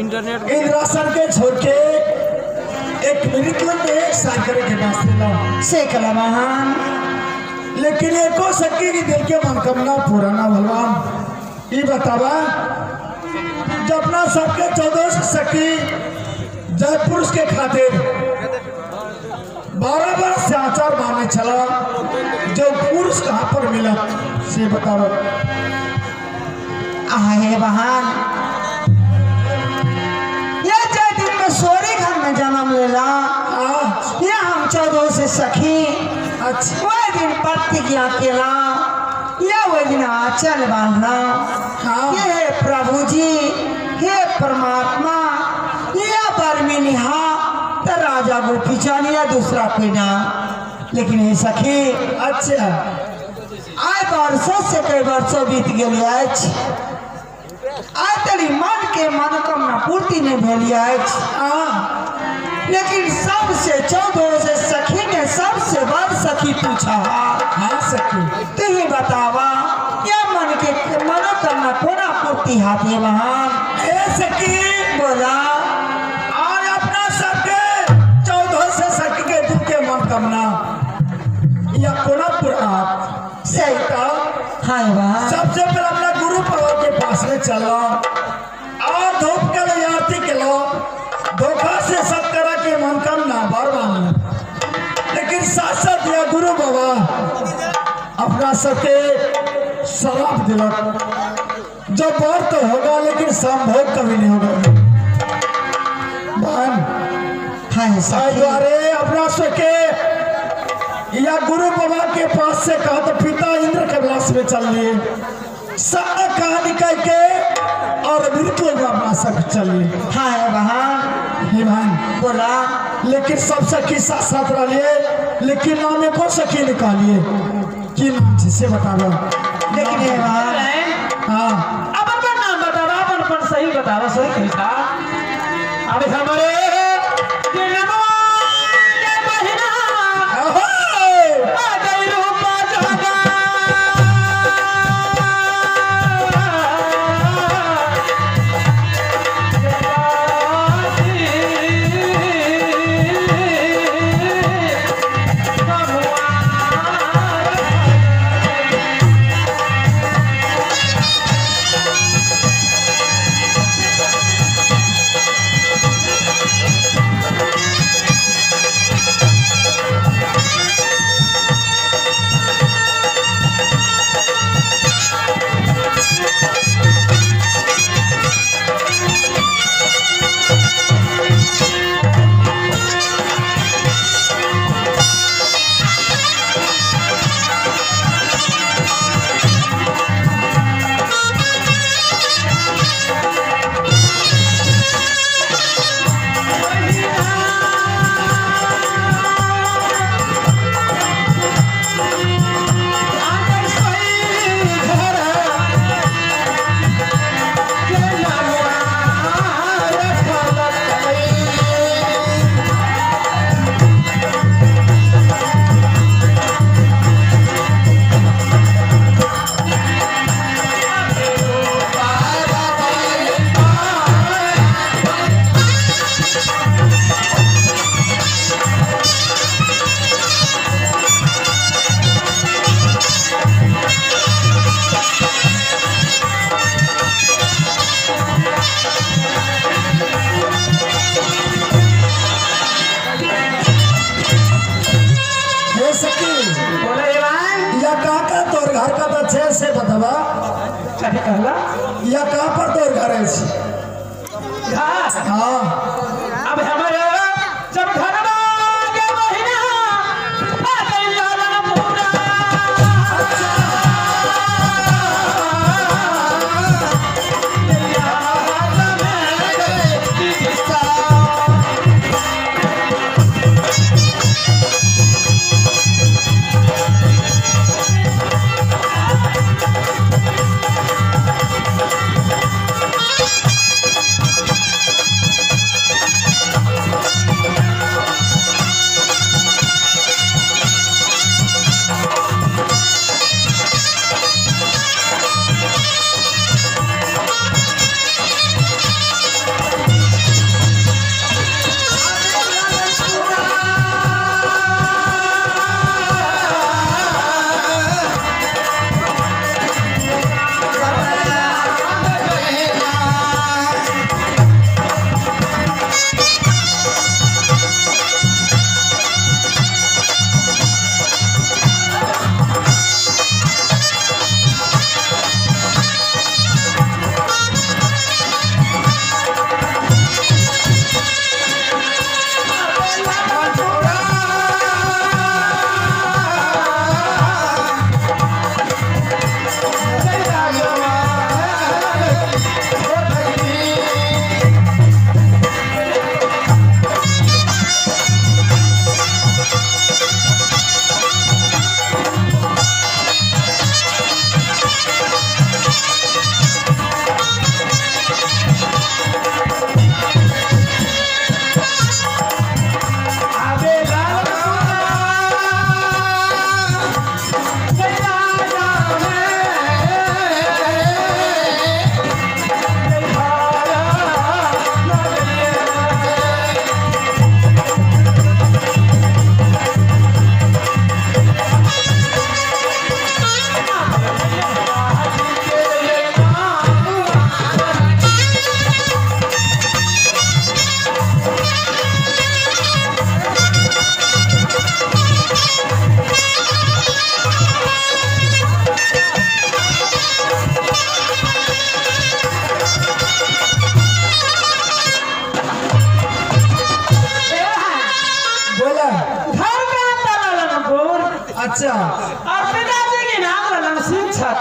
Internet इंद्रासन के छोड़ के एक मिनट में एक साल करे के वास्ते ला से कला महान। लेकिन एको सखी के दिल के मनोकामना पूरा ना भगवान। ये बतावा जब अपना सबके 14 सखी जयपुर के खातिर 12 बरस से आचार मारने चला, जो पुरुष कहाँ पर मिला से बताओ। आहे बहान, ये जय दिन में सोरे घर में जन्म लेला हाँ। ये हम 14 से सखी अच्छा। वह दिन प्रतिज्ञा केला या वह दिन आंचल बांधना। हाँ। ये हे प्रभु जी, हे परमात्मा, या बर में निहा तो राजा गोपी चंद या दूसरा कोई ना। लेकिन हे सखी, अच्छा, आय वर्षों से कई वर्षों बीत गेल अछि, आइ तरी मन के मनोकामना पूर्ति नहीं भेल अछि। हाँ। लेकिन सबसे 14 से सखी ने सबसे बड़ सखी पूछा। हाँ सखी, तू ही बतावा क्या मन के मनोकामना कोना पूर्ति हाथे वहाँ? ए सखी, बोला। आज अपना सबके 14 से सखी के दिल के मनोकामना या कोना पूरा सही। बताओ। हाँ वहाँ। सबसे पहले अपना गुरु बाबा के पास में चलो और धूप के लिए आरती के लो, धोखा से सब तरह के मनोकामना बर मान लो। लेकिन साथ साथ यह गुरु बाबा अपना सबके शराब दिलक, जब बर तो होगा लेकिन संभोग कभी नहीं होगा। बहन, हाँ आए सखी, द्वारे अपना सबके या गुरु बाबा के पास से कहा तो पिता इंद्र के पास में चल लिए, सारा कहानी कह के और मृत्यु में अपना सब चल लिए। हाँ वहाँ। हे बहन, बोला। लेकिन सब सखी साथ साथ रहिए, लेकिन नाम एको सखी निकालिए की नाम छै से बताबो। लेकिन हे वहाँ, हाँ, अपन अपन नाम बतावा, अपन अपन सही बतावा, सही तरीका। अरे हमारे जनमवा के महीना अहो! आ गई रूपा जागा।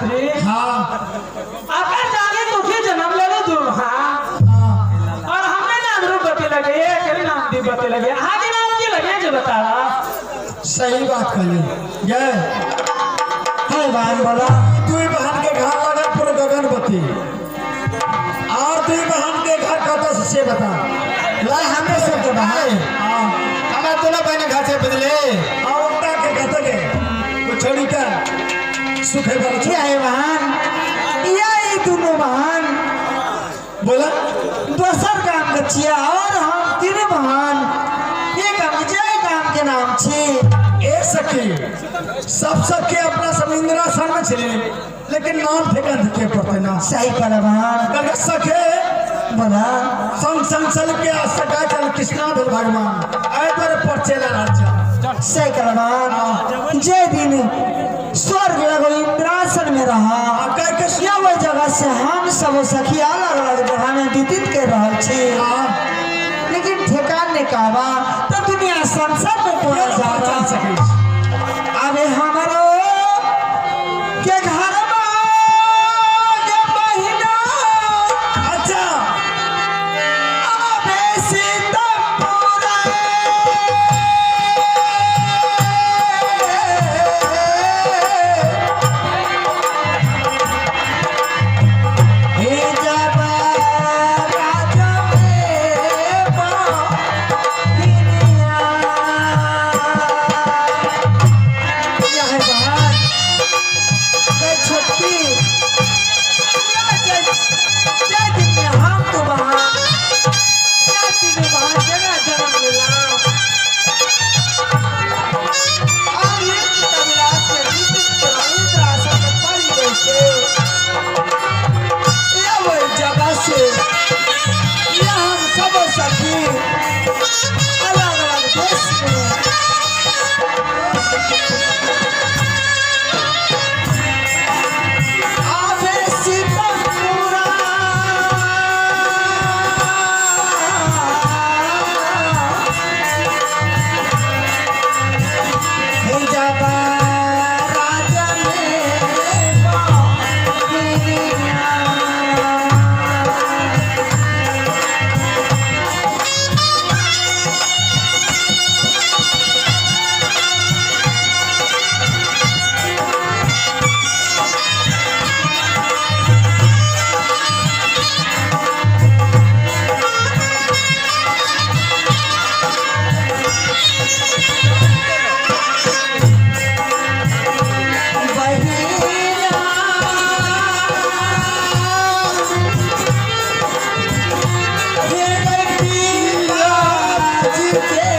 भ्रातरी। हाँ। अगर जाने दुखी जन्म ले तू। हाँ। और हमने नाम रूप बते लगे, एक नाम दी बते लगे, आगे नाम की लगे जो बतावा। सही बात कहली जय। हे बहन बोला। तू बहन के घर लगा पूरे गगनवती और तू बहन के घर कत से बता। ला हमें सबके बहन। हाँ। हमारे दोनों बहन घर से बदले। और का के कत के वो छोड़ी का सुखे पर ये है बहन, ये दोनों बहन बोला दोसर काम के छिया और हम तीन बहन ये काम के जय काम के नाम छी। ए सखी सब सखी अपना सब इंद्रासन में चले लेकिन नाम ठेका दिखे पड़ते ना। सही कहला बहन। कल सखे बोला। संग संग चल के सका चल कृष्णा भेल भगवान आए पर परचेला राजा। सही कहला बहन। जय दिन स्वर्ग लगो इंद्रासन में रहा या वह जगह से हम सब सखी अलग अलग जगह में व्यतीत कर रहल छी, लेकिन ठेकान ने कहवा तो दुनिया संसार में पहुंच पहचान जावा। सके। अबे हमारो के घर के बहिना। अच्छा। अबे सीतापुरा हे जब राजा में बहिनिया। यह है बहन मैं छोटकी जय दिन में हम तो बहन जय दिन में बहन जगह जन्म मिला और ये कविराज के इंद्रासन में पड़ी गई थे। यह वही जगह से यह हम सब सखी अलग अलग देश में आवे सीतापुरा। हे जब राजा में बहिनिया। बहिना हे पियाज के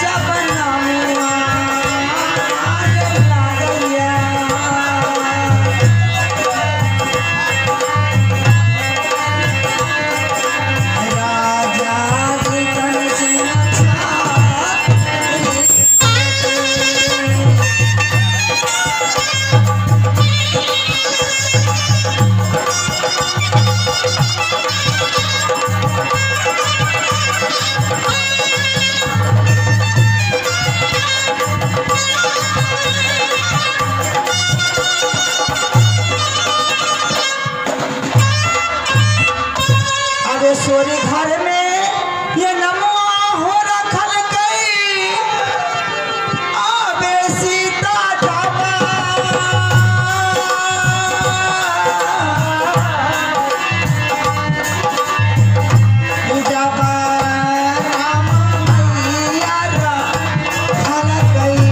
जब नमुआ लागैया। राजा जी सिंह अरे सोरी घर में ये नमुआ हो रखल गई आबे सीता जावा। जब राम मैया रखल गई।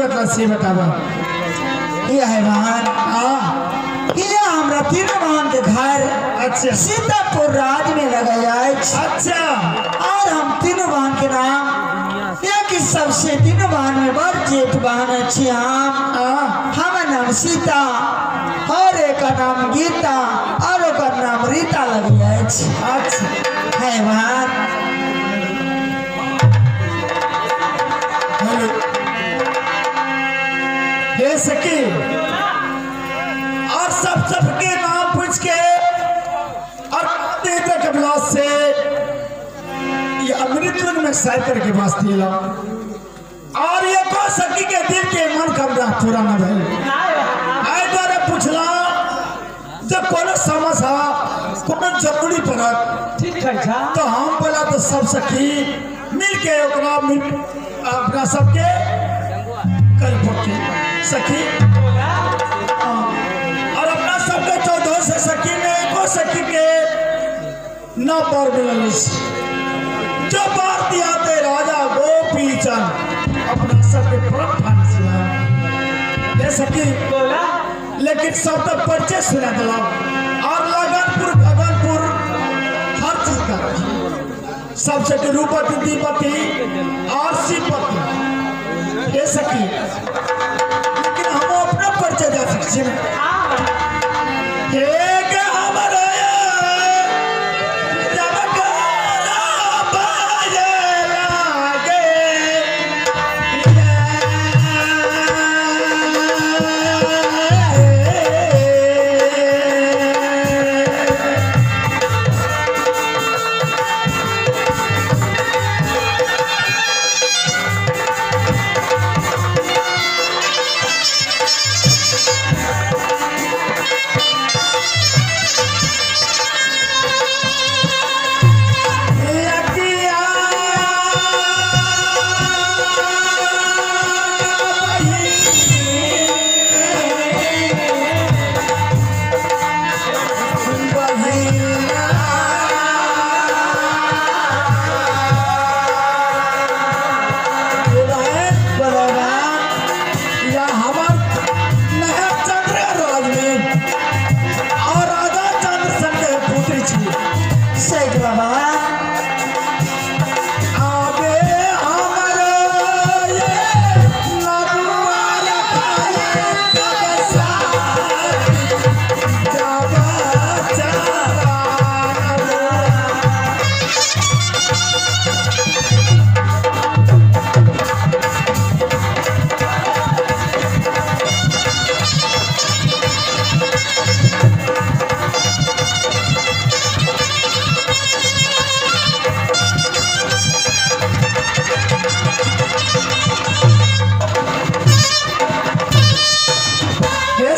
बतला से बतावा। यह है बहन। हाँ यह हमरा तीनों बहन के घर अच्छा सीतापुर राज में लगाया। अच्छा और हम तीनों बहन के नाम यह कि सबसे तीनों बहन में बड़ जेठ बहन अच्छी हम। हमार नाम सीता और एक नाम गीता और एक नाम रीता लगी। अच्छा है बहन। हे सखी और सब सबके नाम पूछ के और कपिलास से ये अमृत में सैर करके वास्ते ला और ये को सखी के दिल के मन कमरा पूरा न भइल। आए द्वारा पूछला जब कोनो समस्या कोनो जरूरी पड़त ठीक है तो हम बोला तो सब सखी मिल के ओकरा मिल अपना सबके कर पड़ती सखी। और अपना सबके 14 से सखी में एको सखी के न पर मिलल जो बार दिया ते राजा गोपी चंद अपना सबके परम फांसी है सखी। लेकिन सब तो परिचय सुना दिला और लगनपुर गगनपुर हर चीज का सबसे के रूपति दीपति और सीपति ये सखी। लेकिन हम अपना परिचय दे सकते हैं। एक हमारा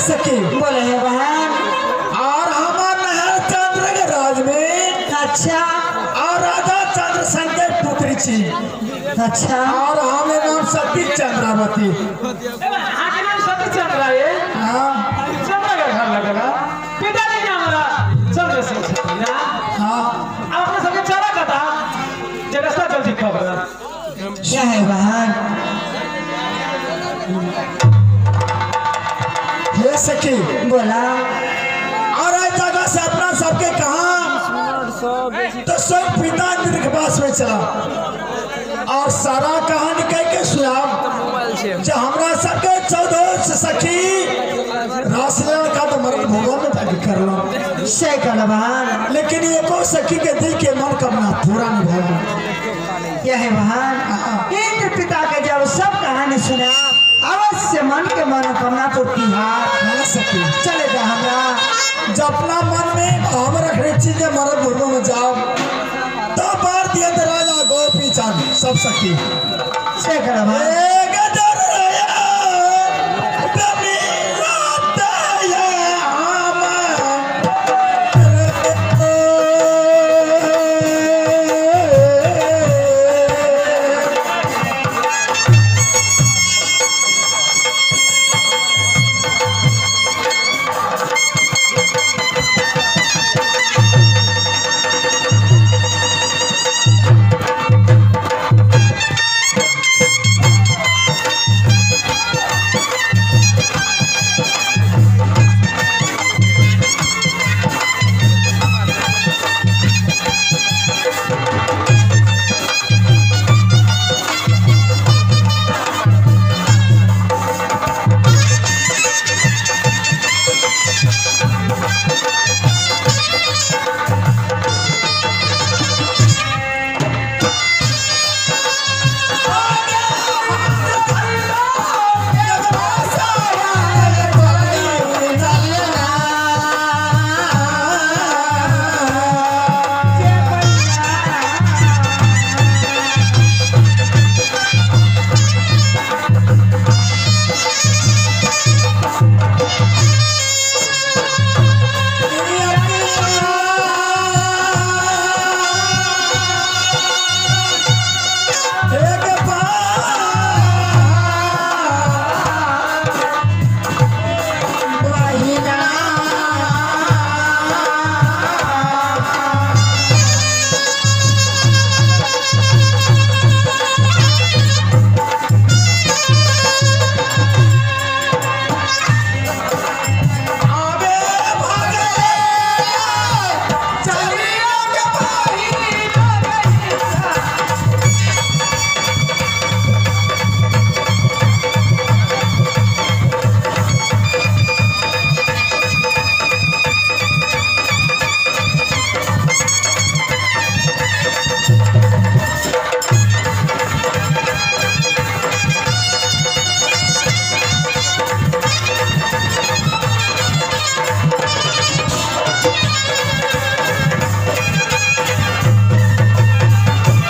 सखी बोले है बहन। और हमार नहर चंद्र के राज में अच्छा और राजा चंद्र सेन के पुत्री छी। अच्छा और हमें नाम सती चंद्रावती। नाम सती चंद्र है। हाँ चंद्र के घर लगला पिताजी नाम चंद्र सिंह छथिन ना। हाँ अपने सबके चला कथा जे रास्ता जल्दी खबर क्या है बहन। हे सखी बोला और एक जगह से अपना सबके कहा तो स्वयं पिता इंद्र के पास में चला और सारा कहानी कह के सुनाब जो हमरा सबके 14 सखी रासलीला का तो मरण भोगों में तक कर लो से बहन। लेकिन एको सखी के दिल के मन कमना पूरा नहीं भया। यह है बहन। इंद्र पिता के जब सब कहानी सुना अवश्य मन के मनोकामना पूर्ति हाँ सखी चले जा हमरा जब अपना मन में हम रखने चीजें मरण भोगों में जाओ तो बार दिया राजा गोपी चंद सब सखी से बहन।